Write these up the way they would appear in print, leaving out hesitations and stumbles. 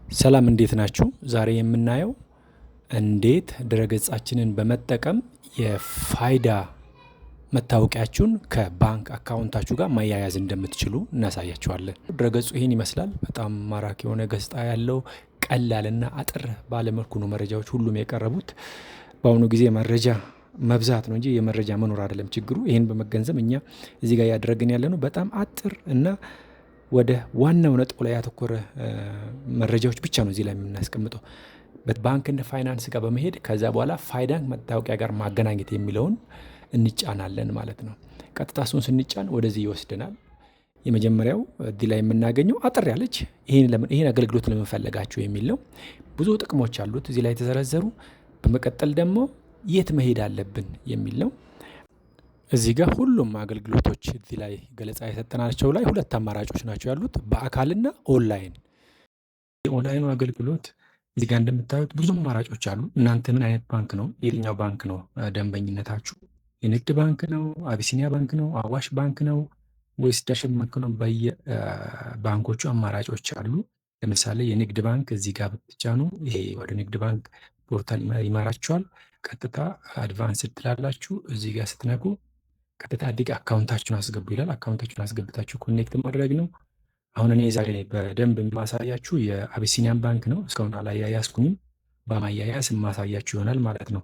ሰላም እንዴት ናችሁ? ዛሬ የምናየው እንዴት ድረገጻችንን በመጠቀም የፋይዳ መታወቂያችሁን ከባንክ አካውንታችሁ ጋር ማያያዝ እንደምትችሉ እናሳያችኋለን። ድረገጹ ይህን ይመስላል። በጣም ማራኪ የሆነ ገጽታ ያለው ቀላልና አጠር ባለመልኩ ነው መረጃዎች ሁሉም የቀረቡት። በአሁኑ ጊዜ መረጃ መብዛት ነው እንጂ የመረጃ መኖር አይደለም ችግሩ። ይህን በመገንዘብ እኛ እዚህ ጋር እያደረግን ያለ ነው በጣም አጥር እና ወደ ዋናው ነጥቡ ላይ ያተኮረ መረጃዎች ብቻ ነው እዚህ ላይ የምናስቀምጠው። ባንክና ፋይናንስ ጋር በመሄድ ከዛ በኋላ ፋይዳን መታወቂያ ጋር ማገናኘት የሚለውን እንጫናለን ማለት ነው። ቀጥታ እሱን ስንጫን ወደዚህ ይወስደናል። የመጀመሪያው እዚህ ላይ የምናገኘው አጠር ያለች ይሄን አገልግሎት ለምን ፈለጋችሁ የሚል ነው። ብዙ ጥቅሞች አሉት እዚህ ላይ የተዘረዘሩ። በመቀጠል ደግሞ የት መሄድ አለብን የሚል ነው። እዚህ ጋር ሁሉም አገልግሎቶች እዚህ ላይ ገለጻ የሰጠናቸው ላይ ሁለት አማራጮች ናቸው ያሉት፣ በአካልና ኦንላይን። የኦንላይኑ አገልግሎት እዚህ ጋር እንደምታዩት ብዙ አማራጮች አሉ። እናንተ ምን አይነት ባንክ ነው፣ የትኛው ባንክ ነው ደንበኝነታችሁ? የንግድ ባንክ ነው? አቢሲኒያ ባንክ ነው? አዋሽ ባንክ ነው ወይስ ዳሽን ባንክ ነው? በየባንኮቹ አማራጮች አሉ። ለምሳሌ የንግድ ባንክ እዚህ ጋር ብትጫኑ ይሄ ወደ ንግድ ባንክ portal ይመራችኋል። ቀጥታ advance ትላላችሁ። እዚህ ጋር ስትነኩ ቀጥታ ዲግ አካውንታችሁን አስገቡ ይላል። አካውንታችሁን አስገብታችሁ connect ማድረግ ነው። አሁን እኔ ዛሬ በደንብ የማሳያችሁ የአቢሲኒያን ባንክ ነው። እስካሁን አላያያዝኩኝም። በማያያዝ የማሳያችሁ ይሆናል ማለት ነው።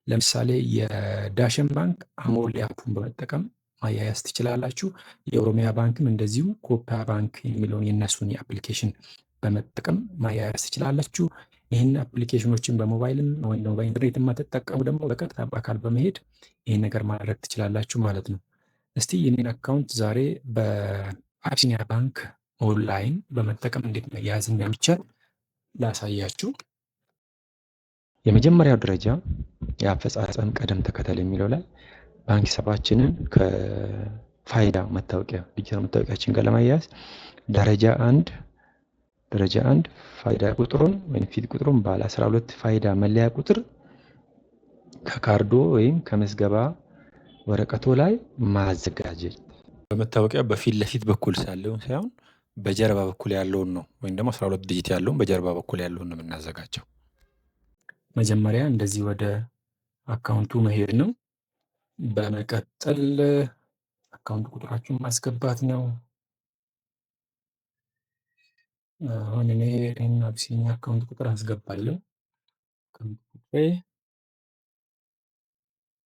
ለምሳሌ የዳሽን ባንክ አሞሌ app ኡን በመጠቀም ማያያዝ ትችላላችሁ። የኦሮሚያ ባንክም እንደዚሁ ኮፓ ባንክ የሚለውን የእነሱን የ application በመጠቀም ማያያዝ ትችላላችሁ። ይህን application ኦችን በሞባይልም ወይም ደግሞ በኢንተርኔት የማትጠቀሙ ደግሞ በቀጥታ በአካል በመሄድ ይህን ነገር ማድረግ ትችላላችሁ ማለት ነው። እስቲ የኔን አካውንት ዛሬ በአቢሲኒያ ባንክ ኦንላይን በመጠቀም እንዴት መያያዝ እንደሚቻል ላሳያችሁ። የመጀመሪያው ደረጃ የአፈጻጸም ቅደም ተከተል የሚለው ላይ ባንክ ሂሳባችንን ከፋይዳ መታወቂያ ዲጂታል መታወቂያችን ጋር ለማያያዝ ደረጃ አንድ ፋይዳ ቁጥሩን ወይም ፊት ቁጥሩን ባለ 12 ፋይዳ መለያ ቁጥር ከካርዶ ወይም ከምዝገባ ወረቀቶ ላይ ማዘጋጀት። በመታወቂያ በፊት ለፊት በኩል ያለውን ሳይሆን በጀርባ በኩል ያለውን ነው፣ ወይም ደግሞ 12 digit ያለውን በጀርባ በኩል ያለውን ነው የምናዘጋጀው። መጀመሪያ እንደዚህ ወደ አካውንቱ መሄድ ነው። በመቀጠል አካውንት ቁጥራችሁን ማስገባት ነው። አሁን እኔ ይህን አቢሲኒያ አካውንት ቁጥር አስገባለሁ። አካውንት ቁጥሬ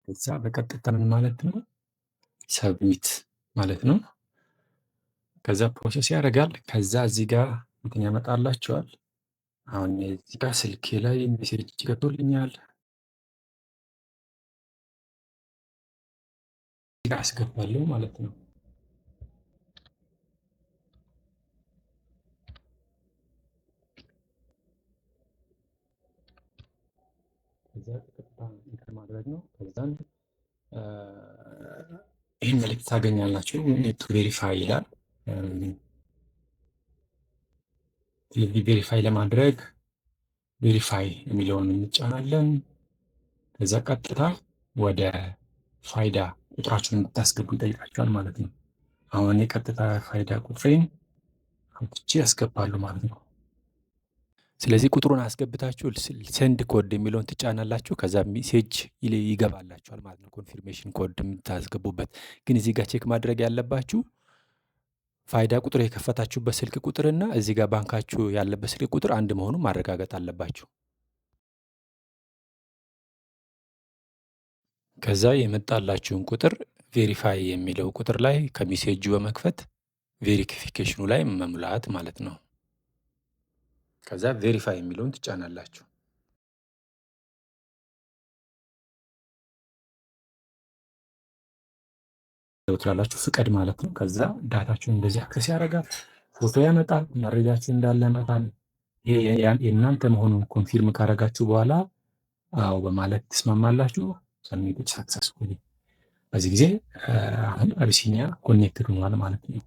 ከዛ በቀጥታ ምን ማለት ነው submit ማለት ነው። ከዛ process ያደርጋል። ከዛ እዚህ ጋር እንትን ያመጣላችኋል። አሁን እዚህ ጋር ስልኬ ላይ message ገብቶልኛል። ጋር አስገባለሁ ማለት ነው። ከዛ ቀጥታ enter ማድረግ ነው። ከዛን ይህን መልእክት ታገኛላችሁ። Need to verify ይላል። ስለዚህ verify ለማድረግ verify የሚለውን እንጫናለን። ከዛ ቀጥታ ወደ ፋይዳ ቁጥራችሁን እንድታስገቡ ይጠይቃችኋል ማለት ነው። አሁን እኔ ቀጥታ ፋይዳ ቁጥሬን አምጥቼ ያስገባሉ ማለት ነው። ስለዚህ ቁጥሩን አስገብታችሁ send code የሚለውን ትጫናላችሁ። ከዛ message ይገባላችኋል ማለት ነው፣ confirmation code የምታስገቡበት። ግን እዚህ ጋር check ማድረግ ያለባችሁ ፋይዳ ቁጥር የከፈታችሁበት ስልክ ቁጥርና እዚህ ጋር ባንካችሁ ያለበት ስልክ ቁጥር አንድ መሆኑን ማረጋገጥ አለባችሁ። ከዛ የመጣላችሁን ቁጥር verify የሚለው ቁጥር ላይ ከ message ኡ በመክፈት verification ኑ ላይ መሙላት ማለት ነው። ከዛ verify የሚለውን ትጫናላችሁ። ትላላችሁ ፍቀድ ማለት ነው። ከዛ data ችሁን እንደዚህ access ያደርጋል፣ ፎቶ ያመጣል፣ መረጃችሁ እንዳለ ያመጣል። ይሄ የእናንተ መሆኑን confirm ካደረጋችሁ በኋላ አዎ በማለት ትስማማላችሁ። Submit successfully። በዚህ ጊዜ አሁን አቢሲኒያ connected ሆኗል ማለት ነው።